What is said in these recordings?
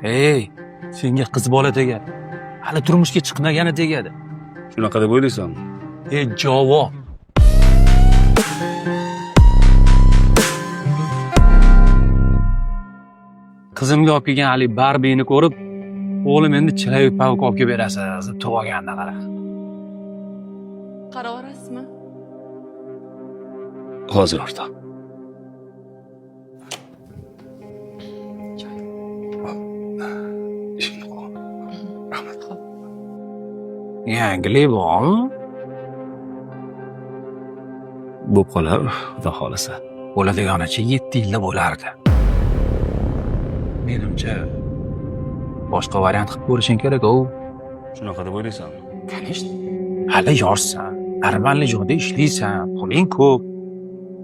Ey, senga qiz bola tegadi. Hali turmushga chiqmagani tegadi. Shunaqa deb o'ylaysanmi? Ey, javob. Qizimga olib kelgan hali Barbini ko'rib, o'g'lim endi chiroyli pavk olib kelib berasiz deb tug'olganini qara. Qaraverasizmi? Hozir o'rtoq. Choy. Ishingni qil. Rahmat. Yangilik bormi? Bo'p qolar, xudo xolasa. Bo'ladiganicha 7 yilda bo'lardi. Menimcha boshqa variant qilib ko'rishing kerak, u. Shunaqa deb o'ylaysanmi? Конечно. Hali yoshsan, нормальный joyda ishlaysan, puling ko'p.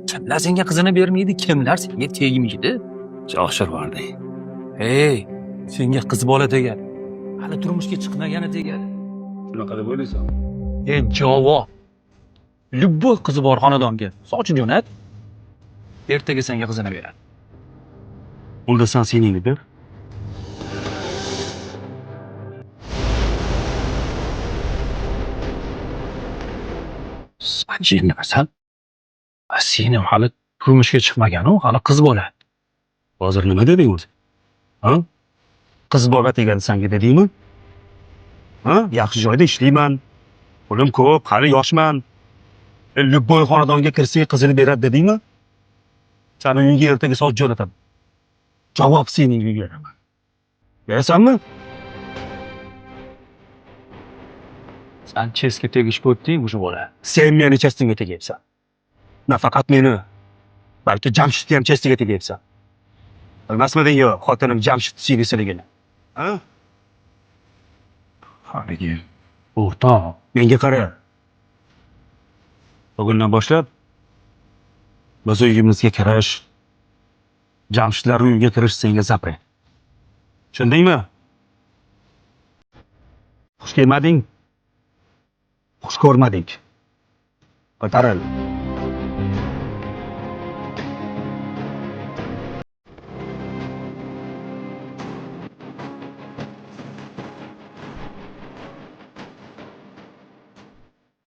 Kimlar senga qizini bermaydi, kimlar senga tegmaydi? Oshirvording. Ey, senga qiz bola tegadi. Hali turmushga chiqmagani tegadi. Shunaqa deb o'ylaysanmi? Ey, javob. Любой qizi bor xonadonga sochib jo'nat. Ertaga senga qizini beradi. Unda san seningni ber. San jinnisan? Sen ham hali turmushga chiqmagan u, hali qiz bola. Hozir nima deding o'zi? Ha? Qiz bola tegadi sanga dedingmi? Ha? Yaxshi joyda ishlayman. Pulim ko'p, hali yoshman. Любой xonadonga kirsak qizini beradi dedingmi? Sani uyingga ertaga soch jo'nataman. Javob sening uyga beraman. Berasanmi? San chestga tegishib o'tding o'sha bola. Sen meni chestimga tegyapsan. Nafaqat meni, balki Jamshidni ham chestiga tegyapsan. Bilmasmiding yo xotinim Jamshid singlisiligini? Ha? Haligi o'rtoq. Menga qara. Bugundan boshlab biz uyimizga kirish, Jamshidlar uyiga kirish senga zapret. Tushundingmi? Xush kelmading. Xush ko'rmadik. Ko'taril.